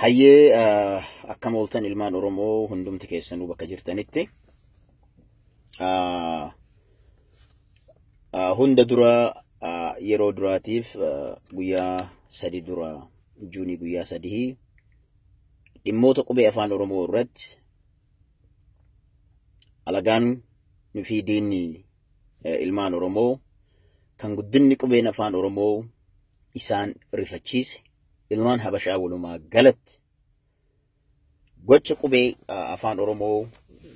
Hayyee, akkam ooltan ilmaan Oromoo hundumti keessanuu bakka jirtanitti. Hunda dura yeroo duraatiif guyyaa 3 dura, Juunii guyyaa 3, dhimmoota qubee afaan Oromoo irratti alagaan fi diinni ilmaan Oromoo kan guddinni qubeen afaan Oromoo isaan rifachiise, ilmaan Habashaa walumaa galatti gocha qubee afaan Oromoo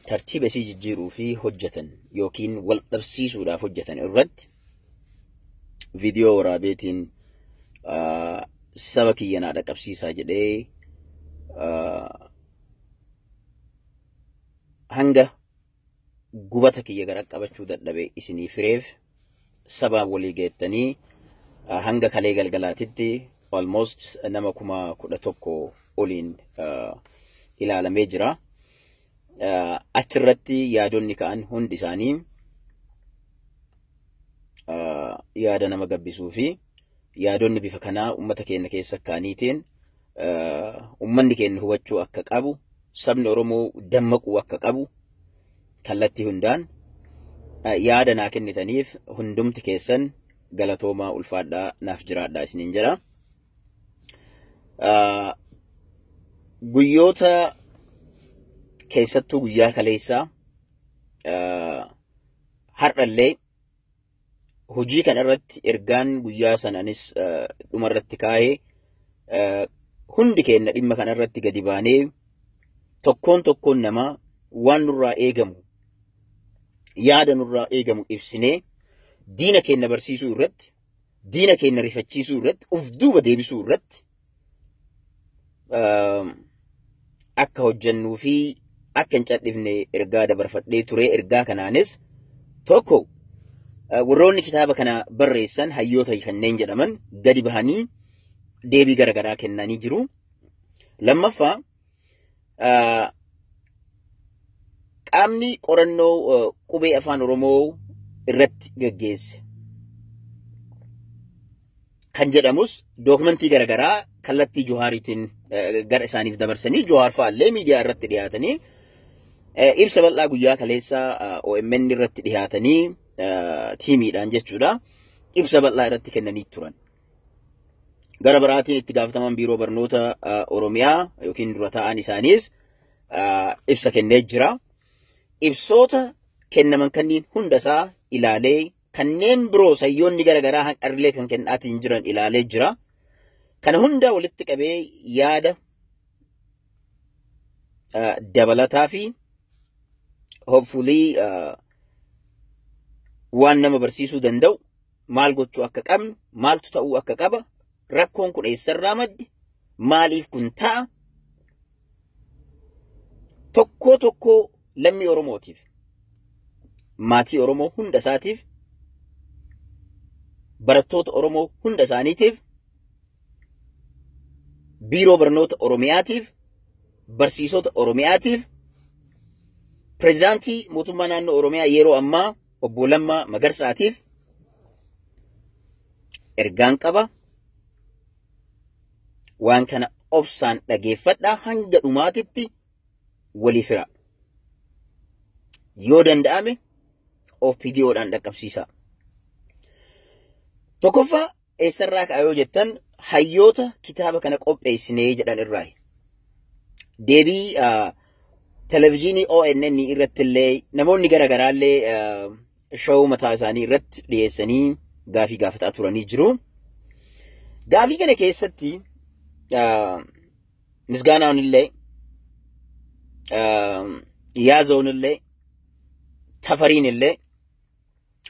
tartiiba isii jijjiiruu fi hojjetan yookiin wal dhabsiisuudhaaf hojjetan irratti viidiyoo waraabeetiin saba kiyya naa dhaqqabsiisaa jedhee hanga gubata kiyya gara qabachuu dadhabe isinii fireef sabaan walii geettanii hanga kalee galgalaatitti almost nama 11,000 oliin ilaalamee jira. Achirratti yaadonni ka'an hundi isaanii yaada nama gabbisuu fi yaadonni bifa kanaa uummata keenya keessa kaaniitiin uummanni keenya hubachuu akka qabu, sabni Oromoo dammaquu akka qabu kallattii hundaan yaada naa kennitaniif hundumti keessan galatoomaa, ulfaadhaa, naaf jiraadhaa isiniin jedha. Guyyoota keessattuu guyyaa kaleessaa, har'allee hojii kana irratti ergaan guyyaa sananis dhumarratti kaa'ee, hundi keenya dhimma kana irratti gadi baanee tokkoon tokkoon namaa waan nurraa eegamu, yaada nurraa eegamu ibsinee diina keenya barsiisuu irratti, diina keenya rifachiisuu irratti, uf duuba deebisuu irratti akka hojjennuu fi akka hin cadhifne ergaa dabarfadhee ture. Ergaa kanaanis tokko, warroonni kitaaba kana barreessan hayyoota kanneen jedhaman gadi bahanii deebii garaagaraa kennanii jiru. Lammaffaa, qaamni qorannoo qubee afaan Oromoo irratti gaggeesse kan jedhamus dookumentii garaagaraa kallattii Johaariitiin gara isaaniif dabarsanii, Johaar fa'aallee miidiyaa irratti dhiyaatanii ibsa bal'aa guyyaa kaleessaa OMN irratti dhiyaatanii tiimiidhaan jechuudha, ibsa bal'aa irratti kennanii turan. Gara biraatiin itti gaafataman biiroo barnoota Oromiyaa yookiin dura taa'an isaaniis ibsa kennee jira. Ibsoota kennaman kanneen hundasaa ilaalee, kanneen biroo sayyoonni garaagaraa hanqarrilee kan kennaatiin jiran ilaalee jira. Kana hunda walitti qabee yaada dabalataa fi hopefully waan nama barsiisuu danda'u, maal gochuu akka qabnu, maaltu ta'uu akka qaba, rakkoon kun eessarraa madde, maaliif kun ta'a, tokkoo tokkoo lammii Oromootiif, maatii Oromoo hunda isaatiif, barattoota Oromoo hunda isaaniitiif, biiroo barnoota Oromiyaatiif, barsiisota Oromiyaatiif, pirezidaantii mootummaa naannoo Oromiyaa yeroo ammaa obbo Lammaa Magarsaatiif ergaan qaba. Waan kana obsaan dhageeffadhaa, hanga dhumaatitti walii fira. Yoo danda'ame OPDOdhaan dhaqqabsiisaa. Tokkoffaa, eessarraa ka'a yoo jettan, hayyoota kitaaba kana qopheessinee jedhan irraa. Deebii televizyiinii ONN irratti illee namoonni garaagaraa illee showuu mataa isaanii irratti dhiyeessanii gaafii gaafataa turanii jiru. Gaafii kana keessatti Misgaanaan illee, Yaazoon illee, Tafariin illee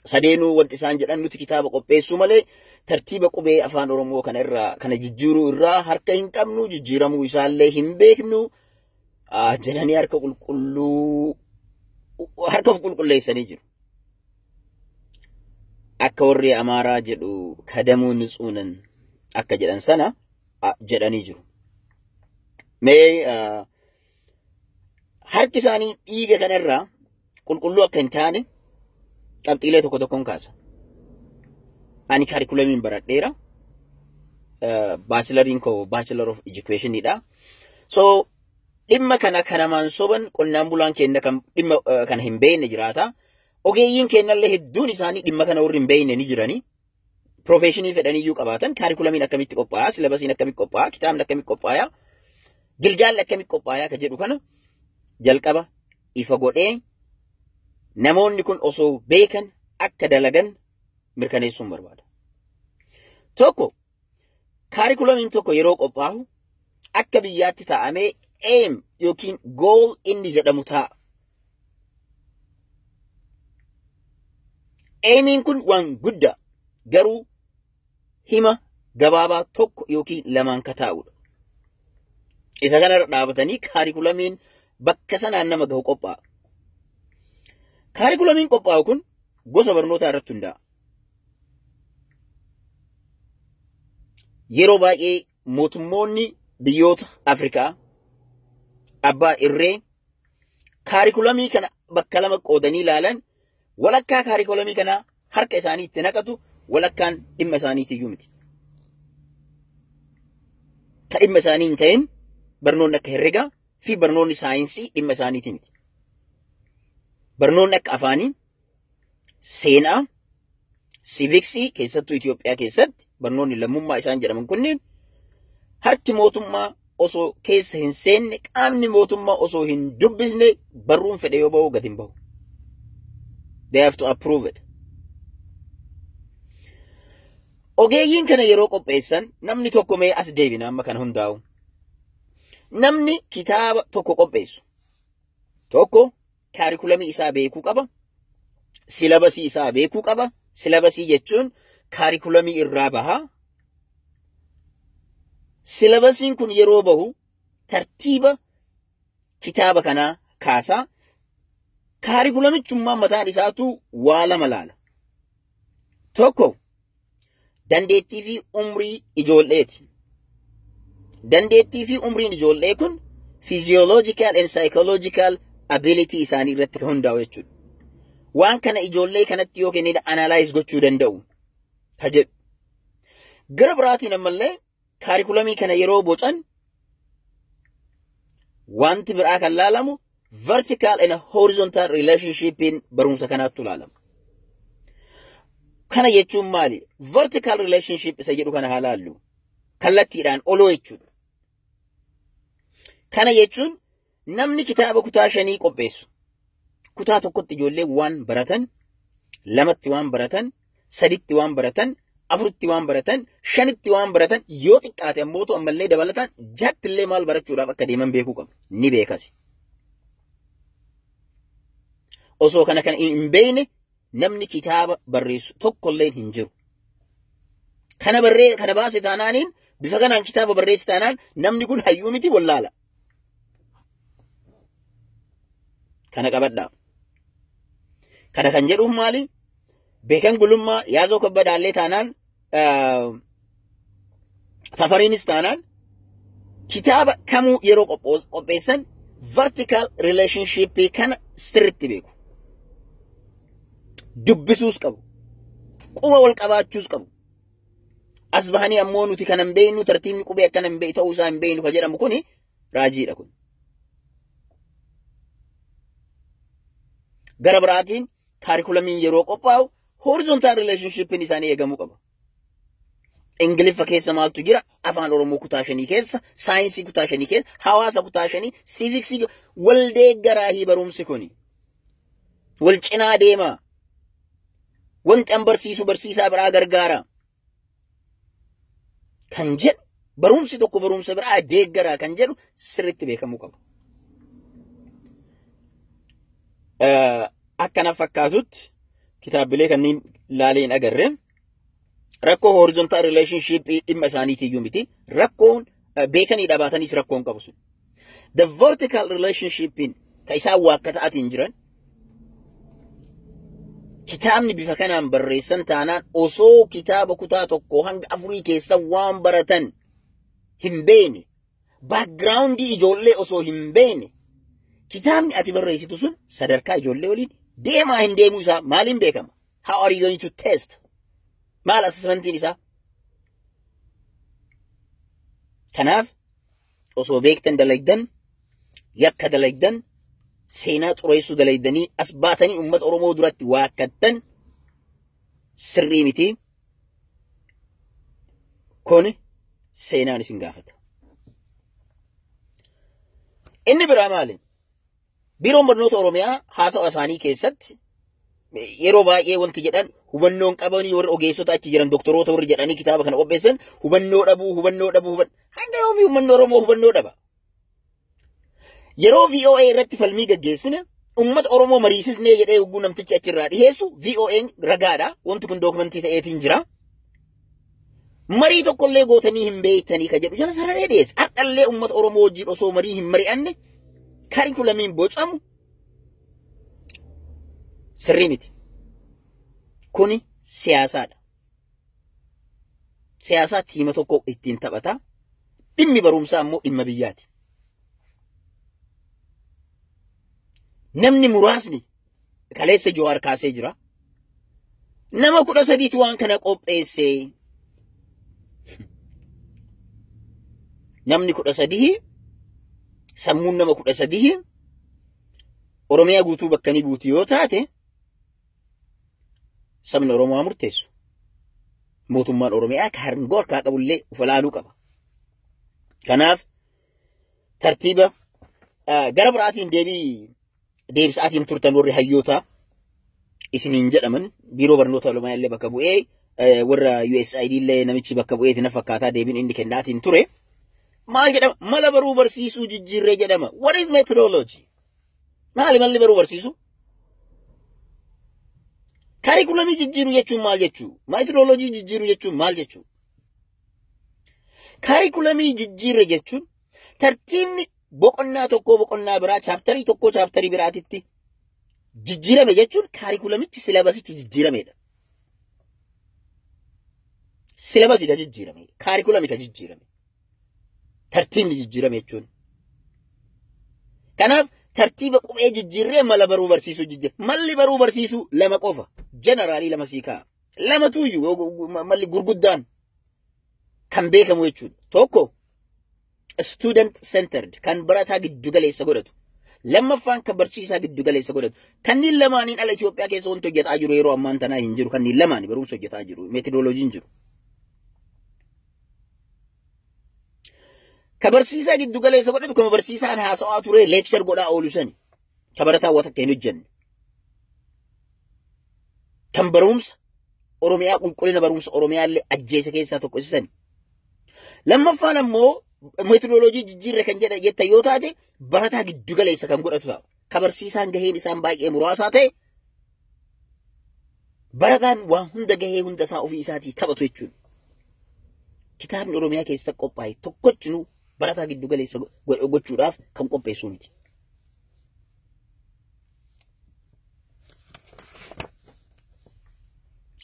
sadeenuu wanti isaan jedhan, nuti kitaaba qopheessuu malee tartiiba qubee afaan Oromoo kana irraa kana jijjiiruu irraa harka hin qabnu, jijjiiramuu isaallee hin beeknu jedhanii harka qulqulluu harka of qulqulleessanii jiru. Akka warri Amaaraa jedhu kadamuu nitsuunan akka jedhan sana jedhanii jiru. Mee harki isaanii dhiiga kanarraa qulqulluu akka hin taane qabxiilee tokko tokkoon kaasa. Ani kaarikulamiin baradheera. Bacheloriin koo Bachelor of Educationidha. So dhimma kana kanamaan soban qonnaan bulaan keenya kan dhimma kana hin beekne jiraata. Ogeeyyiin keenyallee hedduun isaanii dhimma kana warri hin beekne ni jirani. Profeshinii fedhaniyyuu qabaatan kaarikulamiin akkamitti qophaa'a, silabasiin akkamitti qophaa'a, kitaabni akkamitti qophaa'a, gilgaalli akkamitti qophaa'a ka jedhu kana jalqaba ifa godhee namoonni kun osoo beekan akka dalagan mirkaneessuun barbaada. Tokko kaarikulamiin tokko yeroo qophaa'u akka biyyaatti taa'amee aim yookiin goal inni jedhamu taa'a. Aimiin kun waan guddaa garuu hima gabaabaa tokko yookiin lamaan ka taa'udha. Isa kanarra dhaabatanii kaarikulamiin bakka sanaan nama gahu qophaa'a. Kaarikulamiin qophaa'u kun gosa barnootaa irratti hundaa'a. Yeroo baay'ee mootummoonni biyyoota Afrikaa abbaa irree kaarikulamii kana bakka lama qoodanii ilaalan walakkaa kaarikulamii kanaa harka isaanii itti naqatu walakkaan dhimma isaaniitiyyuu miti. Ka dhimma isaanii hin ta'in barnoonni akka herregaa fi barnoonni saayinsii dhimma isaaniiti miti. Barnoonni akka afaanii, seenaa, siiviksii keessattuu Itoophiyaa keessatti barnoonni lammummaa isaan jedhaman kunneen harki mootummaa osoo keessa hin seenne qaamni mootummaa osoo hin dubbisne barruun fedhe yoo bahu gadi hin bahu. They have to approve it. Ogeeyyiin kana yeroo qopheessan namni tokko mee as deebina amma kana hundaa'u. Namni kitaaba tokko qopheessu tokko kaarikulamii isaa beekuu qaba. Silabasii isaa beekuu qaba. Silabasii jechuun kaarikulamii irraa baha. Silabasiin kun yeroo bahu tartiiba kitaaba kanaa kaasaa. Kaarikulamichummaa mataan isaatu waa lama laala. Tokko dandeettii fi umrii ijoolleeti. Dandeettii fi umriin ijoollee kun physiological and psychological ability isaanii irratti hundaa'u jechuudha. Waan kana ijoollee kanatti yoo kennine analyze gochuu danda'u ka jedhu. Gara biraatiin ammallee kaarikulamii kana yeroo bocan wanti biraa kan laalamu vertical and horizontal relationship barumsa kanaatti ilaalama. Kana jechuun maali? Vertical relationship isa jedhu kana haa laallu. Kallattiidhaan oloo jechuudha. Kana jechuun namni kitaaba kutaa 5 qopheessu. Kutaa tokkotti ijoollee waan baratan, lamatti waan baratan, saditti waan baratan, afuritti waan baratan, shanitti waan baratan yoo xiqqaate ammoo ammallee dabalataan jatti illee maal barachuudhaaf akka deeman beekuu qabu. Ni beekasi. Osoo kana kan hin beekne namni kitaaba barreessu tokkollee hin jiru. Kana barree kana baase taanaaniin bifa kanaan kitaaba barreesse taanaan namni kun hayyuu miti wallaala. Kana qabadhaa. Kana kan jedhuuf maali? Beekan gulummaa Yaazoo Kabbadaallee taanaan Tafariinis taanaan kitaaba kamuu yeroo qopheessan vertical relationship kana sirriitti beeku. Dubbisuus qabu. Quba wal qabaachuus qabu. As bahanii ammoo nuti kana hin beeknu tartiibni qubee akkana hin beeknu ta'uu isaa hin beeknu kan jedhamu kuni raajiidha kun. Gara biraatiin kaarikulamiin yeroo qophaa'u horizontal relationshipin isaanii eegamuu qaba. Ingiliffa keessa maaltu jira? Afaan Oromoo kutaa 5 keessa, saayinsii kutaa 5 keessa, hawaasa kutaa 5, siiviksii wal deeggaraa barumsi kuni. Wal cinaa deema. Wanti an barsiisu barsiisaa biraa gargaara. Kan jedhu barumsi tokko barumsa biraa deeggaraa kan jedhu sirriitti beekamuu qaba. Akkana fakkaatutti kitaabilee kanneen laaleen agarre rakkoo horizontal relationship dhimma isaaniitiyyuu miti. Rakkoon beekanii dhabaataniis rakkoon qabu sun. The vertical relationship ka isaan waakka ta'atiin jiran kitaabni bifa kanaan barreessan taanaan osoo kitaaba kutaa 1 hanga 4 keessa waan baratan hin beekne backgroundii ijoollee osoo hin beekne kitaabni ati barreessitu sun sadarkaa ijoollee waliin deemaa hin deemuu isaa maaliin beekama? How are you going to test? Maal assessmentiin isaa? Kanaaf Osoo beektan dalagdan, yakka dalagdan, seenaa xureessuu dalaydanii as baatanii uummata Oromoo duratti waakkattan sirrii miti. Kun seenaan isin gaafata. Inni biraa maali? Biiroon Barnoota Oromiyaa haasawa isaanii keessatti yeroo baay'ee wanti jedhan hubannoon qabanii warri ogeessota achi jiran doktoroota warri jedhanii kitaaba kana qopheessan hubannoo dhabuu hubannoo dhabuu hanga yoomii uummanni Oromoo hubannoo dhaba. Yeroo VOA irratti falmii gaggeessine uummata Oromoo mariisisnee jedhee hogguu namtichi achirraa dhiheessu VOA'n ragaadha. Wanti kun dookumentii ta'eetiin jira. Marii tokkollee gootanii hin beektanii ka jedhu jala sararee dhiyeesse. Har'allee uummata Oromoo wajjin osoo marii hin mari'anne kaarikulamiin bocamu sirrii miti. Kuni siyaasaadha. Siyaasaa tiima tokko ittiin taphata. Dhimmi barumsaa immoo dhimma biyyaati. Namni muraasni kaleessa Jawaar kaasee jira. Nama 13tu waan kana qopheesse. Namni 13 sammuun nama 13 Oromiyaa guutuu bakka ni buuti yoo taate sabni Oromoo haa murteessu. Mootummaan Oromiyaa ka harngoo harkaa qabullee of ilaaluu qaba. Kanaaf tartiiba gara biraatiin deebisaatiin turtan warri hayyoota isiniin jedhaman biiroo barnoota Oromiyaa illee bakka bu'ee warra USAID illee namichi bakka bu'eeti na fakkaataa deebiin inni kennaatiin ture. Maal jedhama? Mala baruu barsiisuu jijjiirree jedhama. What is methodology? Maali malli baruu barsiisuu? Kaarikulamii jijjiiruu jechuun maal jechuu? Methodology jijjiiruu jechuun maal jechuu? Kaarikulamii jijjiirre jechuun tartiibni boqonnaa tokkoo boqonnaa biraa chaaptarii tokkoo chaaptarii biraatitti jijjiirame jechuun kaarikulamichi silabasichi jijjiiramedha. Silabasii ka jijjiirame, kaarikulami ka jijjiirame, tartiibni jijjiirame jechuun. Kanaaf tartiiba qubee jijjiirree mala baruu barsiisuu jijjiirre. Malli baruu barsiisuu lama qofa. Jeneraalii lama sii kaa'a. Lamatu iyyuu malli gurguddaan kan beekamu jechuudha. Tokko student centered kan barataa giddu galeessa godhatu. Lammaffaan kan barsiisaa giddu galeessa godhatu. Kanneen lamaaniin ala Itoophiyaa keessa wanti hojjetaa jiru yeroo ammaan tanaa hin jiru. Kanneen lamaanii barumsa hojjetaa jiru. Meetidooloojiin jiru. Ka barsiisaa giddu galeessa godhatu kan barsiisaan haasawaa ture leekchar godhaa oolu sani. Ka barataa waan takka hin hojjenne. Kan barumsa Oromiyaa qulqullina barumsa Oromiyaa illee ajjeese keessaa tokko isa sani. Lammaffaan ammoo meetidooloojii jijjiirre kan jedha jetta yoo taate barataa giddu galeessa kan godhatu ta'a. Ka barsiisaan gaheen isaan baay'ee muraasaa ta'e barataan waan hunda gahee hunda isaa ofii isaatii taphatu jechuudha. Kitaabni Oromiyaa keessa qophaa'e tokkochinuu barataa giddu galeessa gochuudhaaf kan qopheessu miti.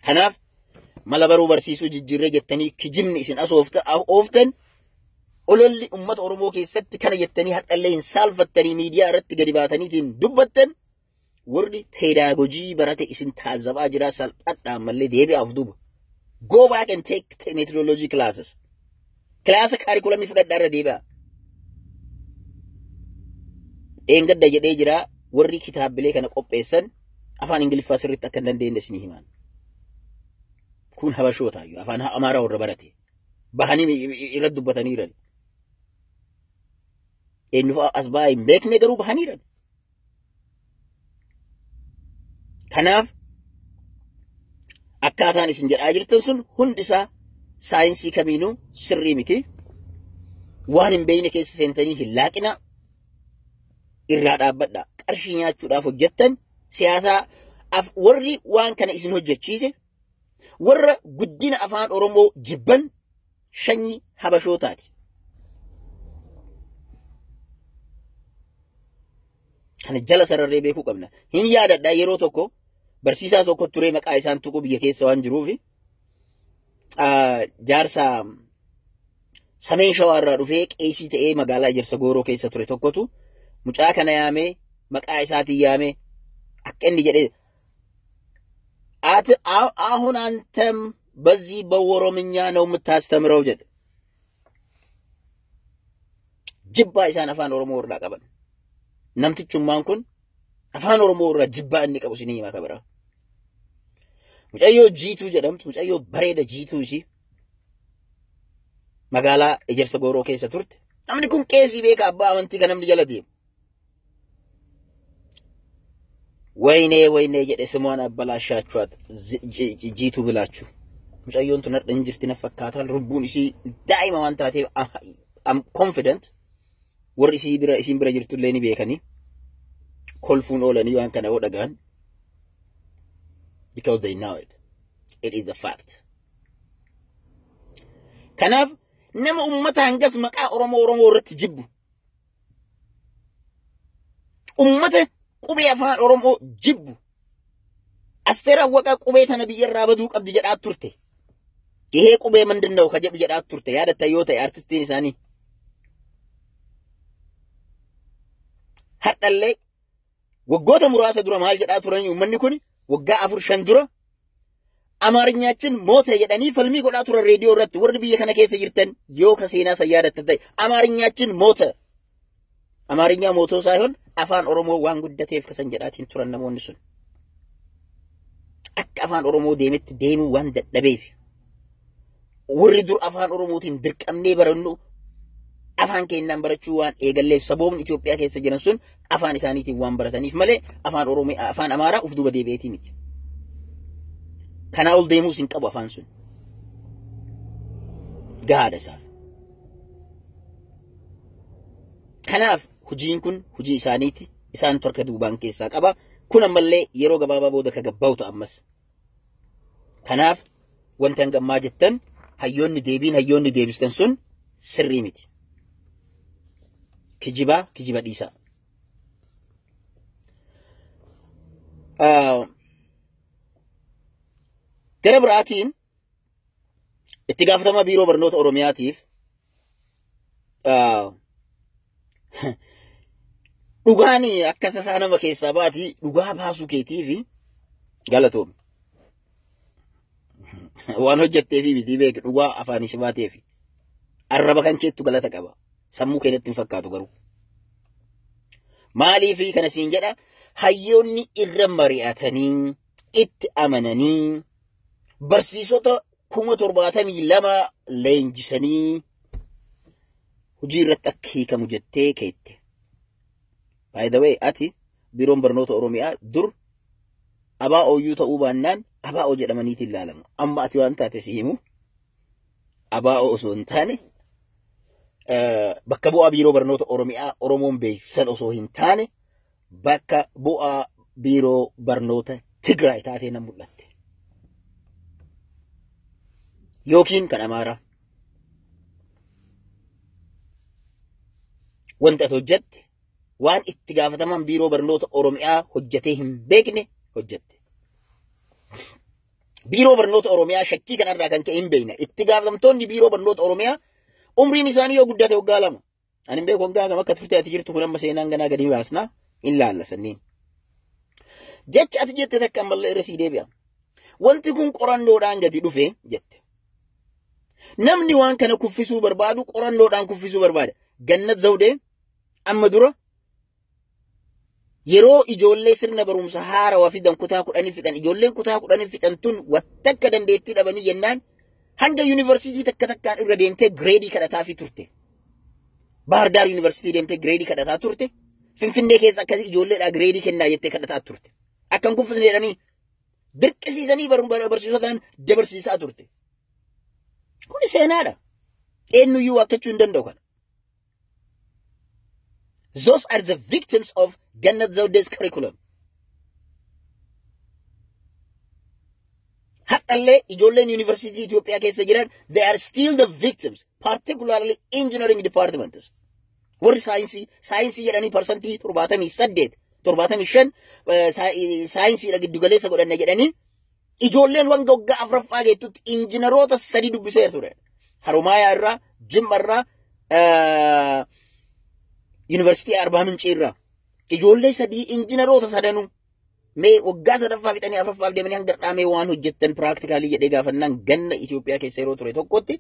Kanaaf mala baruu barsiisuu jijjiirree jettanii kijibni isin as ooftan ololli uummata Oromoo keessatti kana jettanii har'allee hin saalfattanii miidiyaa irratti gadi baataniitiin dubbattan warri pedaagojii barate isin taazabaa jira salphadhaan mallee deebi'aaf duuba. Go back and take methodology classes. Kilaasa kaarikulamii fudhadhaa irra deebi'a. Dheengadda jedhee jira warri kitaabilee kana qopheessan afaan Ingiliffaa sirriitti akka hin dandeenye isinii himan. Kun habashootaayyuu afaan Amaaraa warra barate. Bahanii irratti dubbataniiran. Eenyu fa'a as ba'aa hin beekne garuu bahaniiran. Kanaaf akkaataan isin jedhaa jirtan sun hundi isaa saayinsii kamiinuu sirrii miti. Waan hin beekne keessa seentanii hin laaqinaa. Irraa dhaabbadhaa. Qarshii nyaachuudhaaf hojjettan siyaasaa warri waan kana isin hojjechiise warra guddina afaan Oromoo jibban shanyii habashootaati. Kana jala sararree beekuu qabna. Hin yaadadhaa yeroo tokko barsiisaa tokko turee maqaa isaan tuqu biyya keessa waan jiruufi jaarsa sameen shawaa irraa dhufee qeesii ta'ee magaalaa Ejersa Gooroo keessa ture tokkotu mucaa kana yaamee maqaa isaatiin yaamee akka inni jedhee አሁን አንተም በዚህ በኦሮምኛ ነው የምታስተምረው jedhe. Jibbaa isaan afaan Oromoo irraa qaban. Namtichummaan kun afaan Oromoo irraa jibbaa inni qabu isinii himaa kabira. Mucayyoo Jiituu jedhamtu, mucayyoo bareeda Jiituu ishii magaalaa Ejersa Gooroo keessa turte. Namni kun qeesii beeka abbaa amantii kan namni jala deemu. ወይኔ ወይኔ jedhe ስሟን አበላሻችኋት ጂቱ ብላችሁ mucayyoon tun har'a hin jirti na fakkaataa lubbuun isii daa'ima waan taateef I'm confident warri isii bira isiin bira jirtullee ni beekanii kolfuun oolanii waan kana yoo dhagahan because they know it. It is a fact. Kanaaf nama ummata hangas maqaa Oromoo Oromoo irratti jibbu ummata qubee afaan Oromoo jibbu Asteer Awwaqaa qubee tana biyyarraa baduu qabdi jedhaa turte. ይሄ ቁቤ ምንድነው ከጀብ jedhaa turte yaadatta yoo ta'e artistiin isaanii. Hadhallee waggoota muraasa dura maal jedhaa turanii uummanni kun waggaa 4-5 dura Amaariኛችን ሞተ jedhanii falmii godhaa turan reediyoo irratti warri biyya kana keessa jirtan yoo ka seenaa san yaadatta ta'e Amaariኛችን ሞተ አማርኛ ሞቶ ሳይሆን afaan Oromoo waan guddateef kasan jedhaatiin turan namoonni sun. Akka afaan Oromoo deemetti deemuu waan dadhabeef warri dur afaan Oromootiin dirqamnee barannu afaan keenyaan barachuu waan eegalleef saboonni Itoophiyaa keessa jiran sun afaan isaaniitiin waan barataniif malee afaan Oromoo afaan Amaaraa uf duuba deebi'eetii miti. Kanaa ol deemuus hin qabu afaan sun. Gahaadha isaaf. Kanaaf hojiin kun hojii isaaniiti. Isaan harka duubaan keessaa qaba. Kun ammallee yeroo gabaabaa booda ka gabbaa'u ta'a ammas. Kanaaf wanti hangammaa jettan hayyoonni deebiin hayyoonni deebistan sun sirrii miti. Kijibaa kijiba dhiisaa. Gara biraatiin itti gaafatama biiroo barnoota Oromiyaatiif dhugaan akka tasaa nama keessaa baati dhugaa baasuu keetiif galatoomi. Waan hojjetteefi miti beeki dhugaa afaan si baateefi. Arraba kan keettu galata qaba. Sammuu keenyatti hin fakkaatu garuu. Maaliif kana siin jedha hayyoonni irra mari'atanii itti amananii barsiisota 72,000 leenjisanii hojii irratti akka hiikamu jettee keette. By the way, ati biiroon barnoota Oromiyaa dur ABO ta'uu baannaan ABO jedhamaniitiin ilaalamu. Amma ati waan taate si himu ABO osoo hin taane bakka bu'aa biiroo barnoota Oromiyaa Oromoon beeksisan osoo hin taane bakka bu'aa biiroo barnoota Tigraay taatee nan mul'atte. Yookiin kan Amaaraa. Wanta ati hojjette waan itti gaafataman biiroo barnoota Oromiyaa hojjetee hin beekne hojjette. Biiroo barnoota Oromiyaa shakkii kanarraa kan ka'e hin beekne. Itti gaafatamtoonni biiroo barnoota Oromiyaa umriin isaanii yoo guddate waggaa 2. Ani hin beeku waggaa kam akka turte ati jirtu kun amma seenaan ganaa gadi baasnaa hin laalla sanniin. Jecha ati jette takka ammallee irra sii deebi'a. Wanti kun qorannoodhaan gadi dhufe jette. Namni waan kana kuffisuu barbaadu qorannoodhaan kuffisuu barbaada. Gannat Zawdee amma dura yeroo ijoollee sirna barumsa haarawaa fidan kutaa 10 fixan ijoolleen kutaa 10 fixan tun wattakka dandeettii dhabanii jennaan hanga yuunivarsiitii takka takkaan irra deemtee gireedii kadhataafii turte. Bahar Daar yuunivarsiitii deemtee gireedii kadhataa turte. Finfinnee keessa akkasii ijoolleedhaa gireedii kennaa jettee kadhataa turte. Akkan kuffisne jedhanii dirqisiisanii barsiisotaan dabarsiisaa turte. Kuni seenaadha. Eenyuyyuu waakkachuu hin danda'u kana. Those are the victims of Gannat Zawde's curriculum. Hadhallee ijoolleen yuunivarsiitii Itoophiyaa keessa jiran they are still the victims, particularly engineering departments. Warri saayinsii jedhanii 78% 75% saayinsiidha giddugaleessa godhanna jedhanii ijoolleen wanga waggaa 4ffaa geettutti injiinaroota 3 dubbisee ture. Haromaayaa irraa, Jimma irraa, yuunivarsiitii Arbaa Mincii irraa ijoollee 3 injiinaroota sadanuu mee waggaa 3ffaa fixanii 4ffaaf deemanii hanga dhaamee waan hojjettan piraaktikaalii jedhee gaafannaan ganna Itoophiyaa keessa yeroo ture tokkotti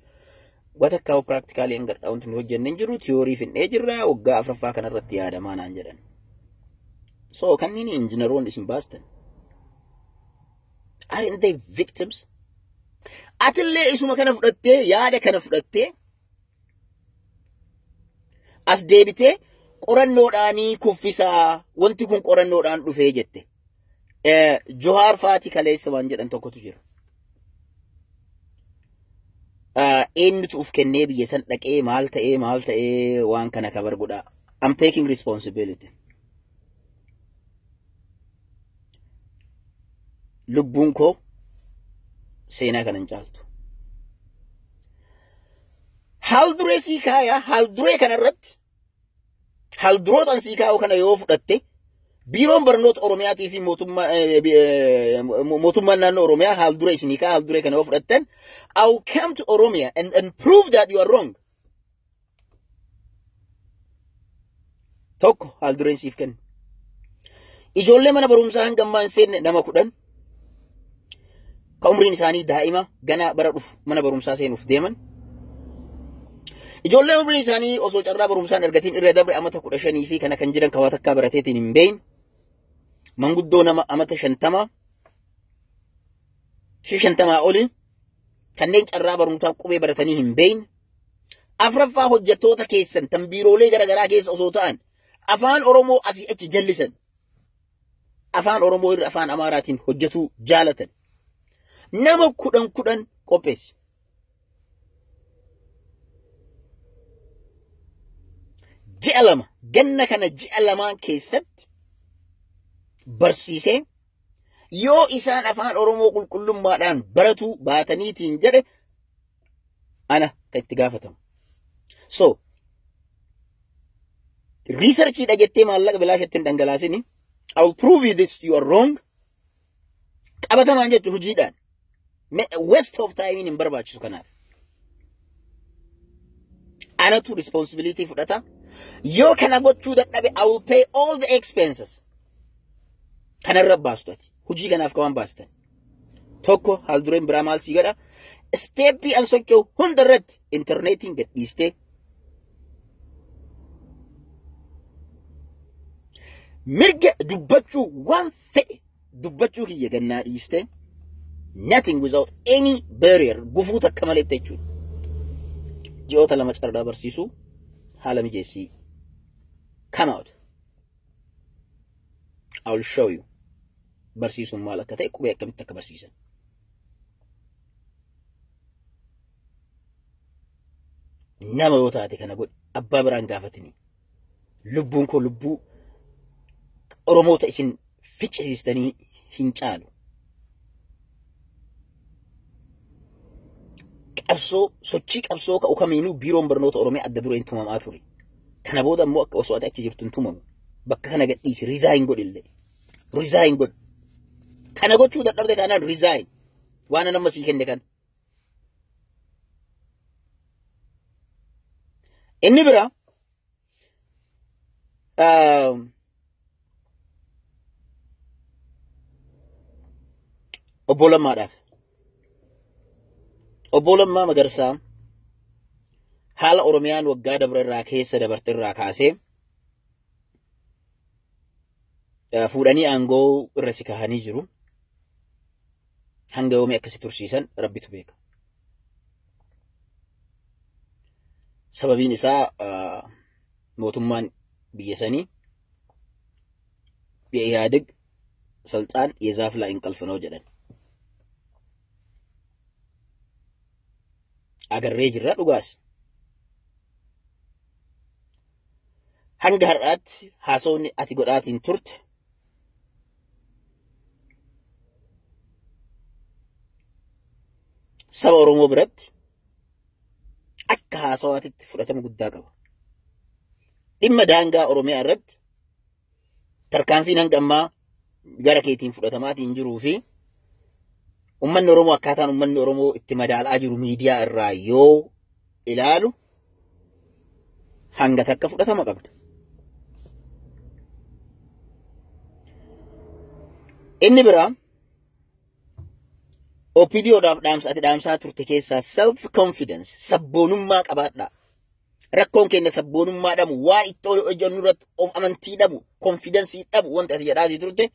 Watakkaa practically hanga wanti nu hojjenne hin jiru, theory finnee jirra, waggaa afuraffaa kanarratti yaadamaa naan jedhan. So kanneen injiinaroonni isin baastan, aren't they victims? Atillee isuma kana fudhattee, yaada kana fudhattee as deebitee qorannoodhaanii kuffisaa, wanti kun qorannoodhaan dhufee jette. Johaar Faati kaleessa waan jedhan tokkotu jira. Eenyutu uf kennee biyya san dhaqee maal ta'ee maal ta'ee waan kana cover godhaa? I'm taking responsibility. Lubbuun koo seenaa kana hin caaltu. Haal duree sii kaayaa, haal duree kana irratti, haal durootaan sii kaa'u kana yoo fudhatte, biiroon barnoota Oromiyaatii fi mootummaan naannoo Oromiyaa haal duree isinii kaa'a, haal duree kana yoo fudhattan, I will come to Oromia and prove that you are wrong. Tokko haal dureen siif kennu. Ijoollee mana barumsaa hanga ammaa hin seenne nama 10 ka umriin isaanii daa'ima ganaa bara dhufu mana barumsaa seenuuf deeman. Ijoollee umriin isaanii osoo carraa barumsaan argatiin irra dabre amata 15 fi kana kan jiran kawaa takkaa barateetiin hin beeyin. Manguddoo nama amata 50 olii kanneen carraa barumsaa qubee baratanii hin beeyin. Afraffaa, hojjettoota keessan tan biiroolee garaagaraa keessa osoo ta'an afaan Oromoo asii achi jallisan. Afaan Oromoo irra afaan Amaaraatiin hojjetuu jaalatan. Nama 10 10 qopheessi. Ji'a 2, ganna kana ji'a 2 keessatti barsiisee, yoo isaan afaan Oromoo qulqullummaadhaan baratuu baataniitiin jedhe, ana kan itti gaafatamu. So, researchiidha jettee maallaqa bilaasha ittiin dhangalaasini. I will prove you this, you are wrong. Qabatamaan jechuun hojiidhaan. Waste of time hin barbaachisu kanaaf. Anatu responsibility fudhata. Yoo kana gochuu dadhabe, I will pay all the expenses. Kanarra baastu ati. Hojii kanaaf kan waan baastan. Tokko haal dureen biraa maal sii godha? Step an socho'u hunda irratti intarneetiin gadhiistee mirga dubbachuu, waan fedhe dubbachuu kiyya gannaa dhiistee, nothing, without any barrier, gufuu takka malee jechuudha. Ji'oota 2 carraa barsiisuu haala mijeessii. Come out. I will show you. Barsiisuun maal akka ta'e, qubee akkamitti akka barsiisan. Nama yoo taate kana godhi, abbaa biraan gaafatini. Lubbuun koo lubbuu Oromoota isin ficcisiistanii hin caalu. Qabsoo, sochii qabsoo ka'u kamiinuu biiroon barnoota Oromiyaa adda dureen tumamaa ture. Kana booda immoo akka osoo ati achi jirtu hin tumamu. Bakka kana gadhiisi, resign godhillee. Resign godhi. Kana gochuu dadhabde taanaan resign. Waan nama sii kenne kana. Inni biraa obbo Lammaadhaaf. Obbo Lammaa Magarsaa, haala Oromiyaan waggaa dabre irraa keessa dabarte irraa kaasee fuudhanii aangoo irra si kahanii jiru. Hanga yoomii akkasi tursiisan Rabbitu beeka. Sababiin isaa mootummaan biyya sanii የኢህአዴግ ስልጣን የዛፍ ላይ እንቅልፍ ነው jedhan. Agarree jirra dhugaas. Hanga har'aatti haasawni ati godhaatiin turte saba Oromoo biratti akka haasawaatitti fudhatama guddaa qaba. Dhimma daangaa Oromiyaa irratti tarkaanfiin hanga ammaa gara keetiin fudhatamaatiin jiruu fi uummanni Oromoo, akkaataan uummanni Oromoo itti madaalaa jiru miidiyaa irraa yoo ilaalu, hanga takka fudhatama qabda. Inni biraa OPDOdhaaf dhaamsa ati dhaamsaa turte keessaa self confidence, sabboonummaa qabaadhaa. Rakkoon keenya sabboonummaa dhabu, waan itti hojjennu irratti of amantii dhabu, confidence dhabu wanti ati jedhaatii turte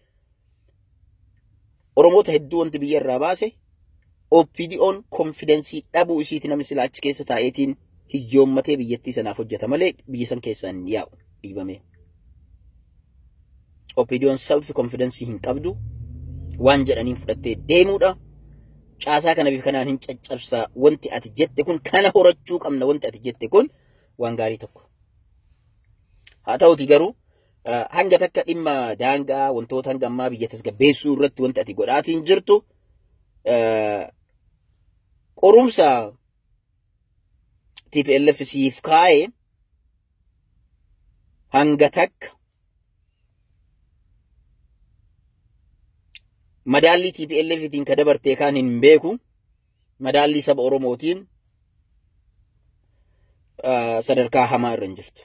Oromoota hedduu wanti biyya irraa baase OPDOn confidence dhabuu isiiti. Namni silaa achi keessa taa'eetiin hiyyoommatee biyyattii sanaaf hojjeta malee biyya san keessaa hin yaa'u dhiibamee. OPDOn self confidence hin qabdu, waan jedhaniin fudhattee deemuudha. Caasaa kana bifa kanaan hin caccabsaa wanti ati jette kun, kana horachuu qabna wanti ati jette kun waan gaarii tokko. Haa ta'uti garuu hanga takka dhimma daangaa, wantoota hanga ammaa biyya tasgabbeessuu irratti wanti ati godhaatiin jirtu, qorumsa TPLF siif kaa'e hanga takka madaallii TPLFtiin ka dabartee kaan hin beeku, madaallii saba Oromootiin sadarkaa hamaa irra hin jirtu.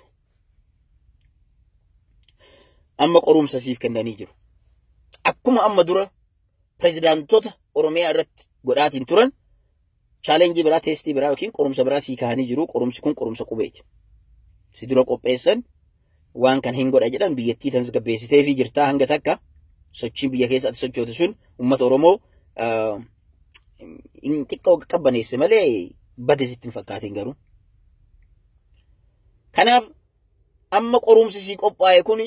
Amma qorumsa siif kennanii jiru. Akkuma amma dura pirezidaantota Oromiyaa irratti godhaatiin turan, challenge biraa, test biraa yookiin qorumsa biraa sii kaa'anii jiru. Qorumsi kun qorumsa qubeeti. Si dura qopheessan, waan kan hin godha jedhan, biyyattii tasgabbeessitee fi jirtaa hanga takka sochiin biyya keessatti sochoote sun uummata Oromoo hin xiqqoo qabbaneesse malee bade sitti hin fakkaatin garuu. Kanaaf amma qorumsi sii qophaa'e kun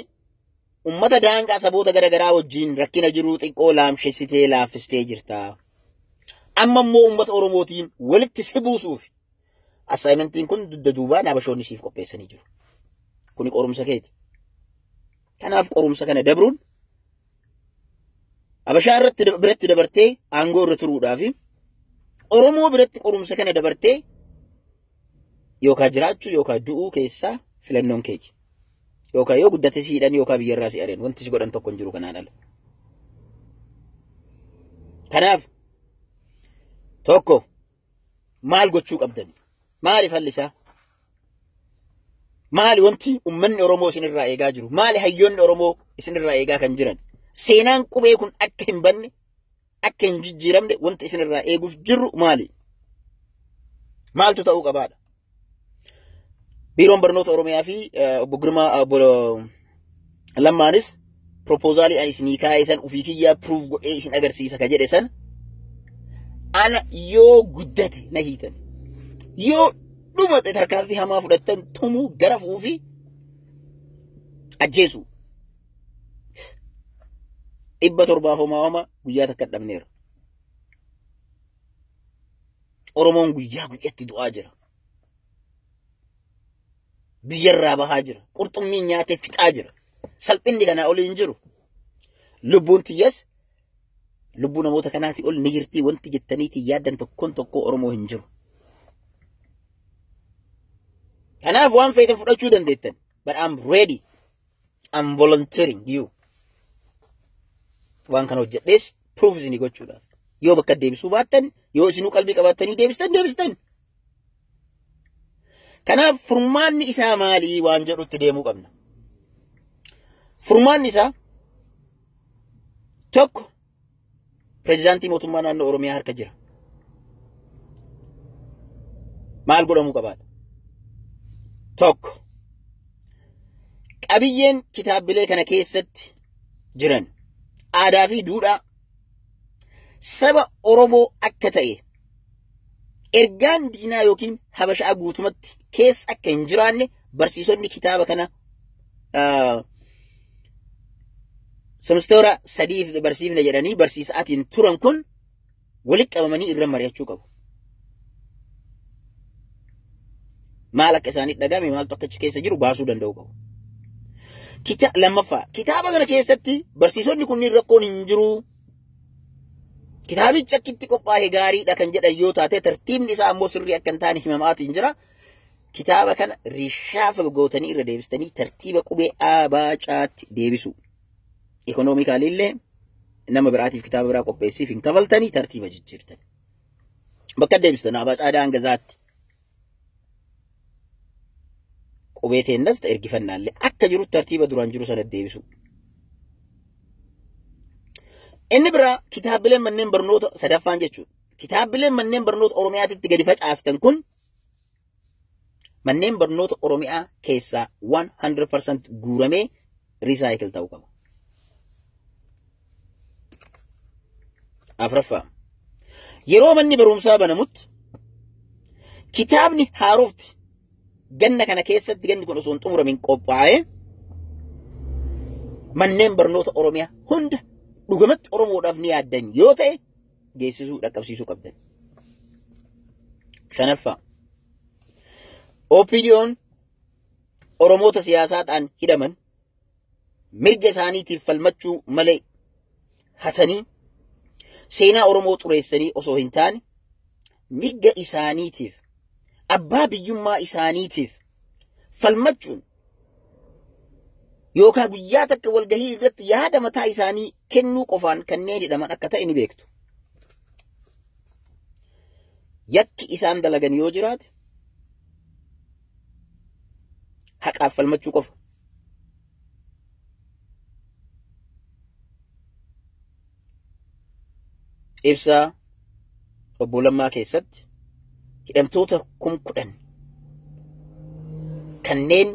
uummata daangaa saboota garaagaraa wajjin rakkina jiruu xiqqoo laamshessitee laaffistee jirta. Amma immoo uummata Oromootiin walitti si buusuuf assignmentiin kun dugda duubaan habashoonni siif qopheessanii jiru. Kuni qorumsa keeti. Kanaaf qorumsa kana dabruun Habashaa irratti biratti dabartee aangoo irra turuudhaaf, Oromoo biratti qorumsa kana dabartee yookaan jiraachuu yookaan du'uu keessaa filannoon keeti. Yookaan yoo guddate si hidhan yookaan biyyarraa si ari'an, wanti si godhan tokko hin jiru kanaan ala. Kanaaf tokko maal gochuu qabdan? Maali fallisaa? Maali wanti uummanni Oromoo isinirraa eegaa jiru? Maali hayyoonni Oromoo isinirraa eegaa kan jiran? Seenaan qubee kun akka hin banne, akka hin jijjiiramne wanti isinirraa eeguuf jirru maali? Maaltu ta'uu qabaadha? Biiroon Barnoota Oromiyaa fi obbo Girmaa, obbo Lammaanis proposal ani isinii kaa'e san ofii kiyyaa proof godhee isin agarsiisa ka jedhe san, ana yoo guddate na hiitan, yoo dhumate tarkaanfii hamaa fudhattan, tumuu, garafuu fi ajjeesuu. 700 homaa homa guyyaa takka dhabneera. Oromoon guyyaa guyyaatti du'aa jira. Biyyarraa bahaa jira. Qurxummii nyaatee fixaa jira. Salphinni kanaa olii hin jiru. Lubbuun tiyyas lubbuu namoota kanaatii ol ni jirtii wanti jettaniitii yaaddan tokkoon tokko Oromoo hin jiru. Kanaaf waan feetan fudhachuu dandeettan. But I'm ready. I'm volunteering you. Waan kana hojjedhees proof isinii gochuudhaaf. Yoo bakka deebisuu baattan, yoo isinuu qalbii qabaattanii deebistan, deebistan. Kanaaf furmaanni isaa maalii waan jedhutti deemuu qabna. Furmaanni isaa tokko pirezidaantii mootummaa naannoo Oromiyaa harka jira. Maal godhamuu qabaadha? Tokko, qabiyyeen kitaabilee kana keessatti jiran aadaa fi duudhaa saba Oromoo akka ta'e, ergaan diinaa yookiin habashaa guutumatti keessa akka hin jiraanne, barsiisonni kitaaba kana semisteera sadiif barsiifne jedhanii barsiisaatiin turan kun walitti qabamanii irra mari'achuu qabu. Maal akka isaanii dhagame, maaltu akka achi keessa jiru baasuu danda'u qabu. Lammaffaa, kitaaba kana keessatti barsiisonni kunniin rakkoon hin jiru. Kitaabichi akkitti qophaa'e gaariidha kan jedhan yoo taate, tartiibni isaa ammoo sirrii akka hin taane himamaatiin jira. Kitaaba kana reshuffle gootanii irra deebistanii tartiiba qubee A, B, C'tti deebisu. Economically illee nama biraatiif kitaaba biraa qopheessiif hin kafaltanii, tartiiba jijjiirtan. Bakka deebistan A, B, C, D hanga Z'tti. Qubee teennas ergifannaallee akka jiru tartiiba duraan jiru sana deebisu. Inni biraa kitaabileen manneen barnoota sadaffaan jechuudha. Kitaabileen manneen barnoota Oromiyaatitti gadi facaastan kun manneen barnoota Oromiyaa keessaa 100% guuramee recycle ta'uu qaba. Afraffaa. Yeroo manni barumsaa banamutti kitaabni haarofti ganna kana keessatti ganni kun osoo hin xumuramin qophaa'ee manneen barnoota Oromiyaa hunda dhugamatti Oromoodhaaf ni yaaddan yoo ta'e geessisuu dhaqqabsiisuu qabdan. Shanaffaa. OPDO'n Oromoota siyaasaadhaan hidhaman mirga isaaniitiif falmachuu malee hatanii seenaa Oromoo xureessanii osoo hin taane mirga isaaniitiif abbaa biyyummaa isaaniitiif falmachuun yookaan guyyaa takka walgahii irratti yaada mataa isaanii kennuu qofaan kanneen hidhaman akka ta'e ni beektu. Yakki isaan dalagan yoo jiraate haqaaf falmachuu qofa. Ibsaa obbo Lammaa keessatti hidhamtoota 10,000 kanneen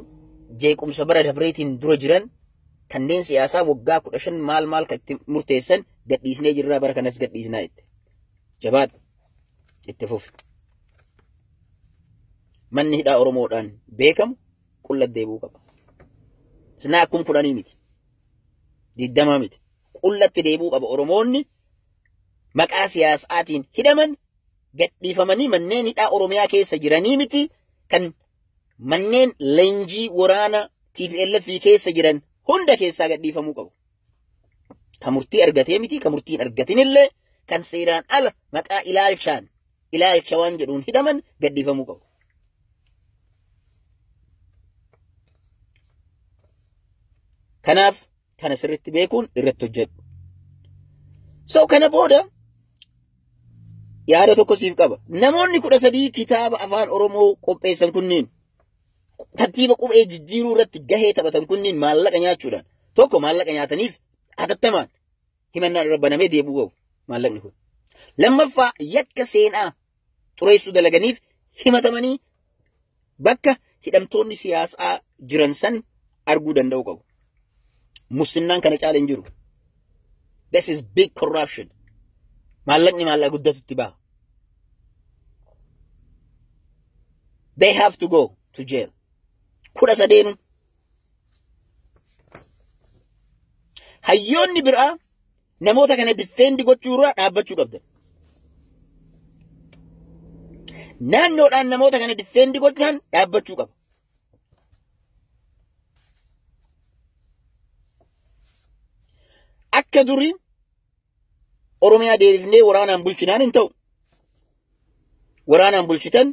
jeequmsa bara dabreetiin dura jiran kanneen siyaasaa waggaa 15 maal maal kan itti murteessan gadhiisnee jirraa bara kanas gadhiisnaa jette. Jabaadhu itti fufi. Manni hidhaa Oromoodhaan beekamu qullatti deebi'uu qaba. Sinaa 10,000 miti. 20 miti. Qullatti deebi'uu qaba. Oromoonni maqaa siyaasaatiin hidhaman gadhiifamanii manneen hidhaa Oromiyaa keessa jiranii miti kan manneen leenjii waraana TPLF keessa jiran hunda keessaa gadhiifamuu qabu. Kan murtii argatee miti, kan murtii hin argatinillee kan seeraan ala maqaa ilaalchaan ilaalcha waan jedhuun hidhaman gadhiifamuu qabu. Kanaaf kana sirriitti beekuun irratti hojjedhu. So kana booda yaada tokko siif qaba. Namoonni 13 kitaaba afaan Oromoo qopheessan kunniin tartiiba qubee jijjiiruu irratti gahee taphatan kunniin maallaqa nyaachuudhaan tokko maallaqa nyaataniif hatattamaan himannaan irra banamee deebi'uu qabu maallaqni kun. Lammaffaa yakka seenaa xureessuu dalaganiif himatamanii bakka hidhamtoonni siyaasaa jiran san arguu danda'uu qabu. Musinnaan kana caala hin jiru. This is big corruption. Maallaqni maallaqa guddatutti baha. They have to go to jail. 13 Hayyoonni biraa namoota kana defend gochuu irraa dhaabbachuu qabdan. Naannoodhaan namoota kana defend gochuudhaan dhaabbachuu qaba. Akka durii Oromiyaa deebifnee waraanaan bulchinaan hin ta'u. Waraanaan bulchitan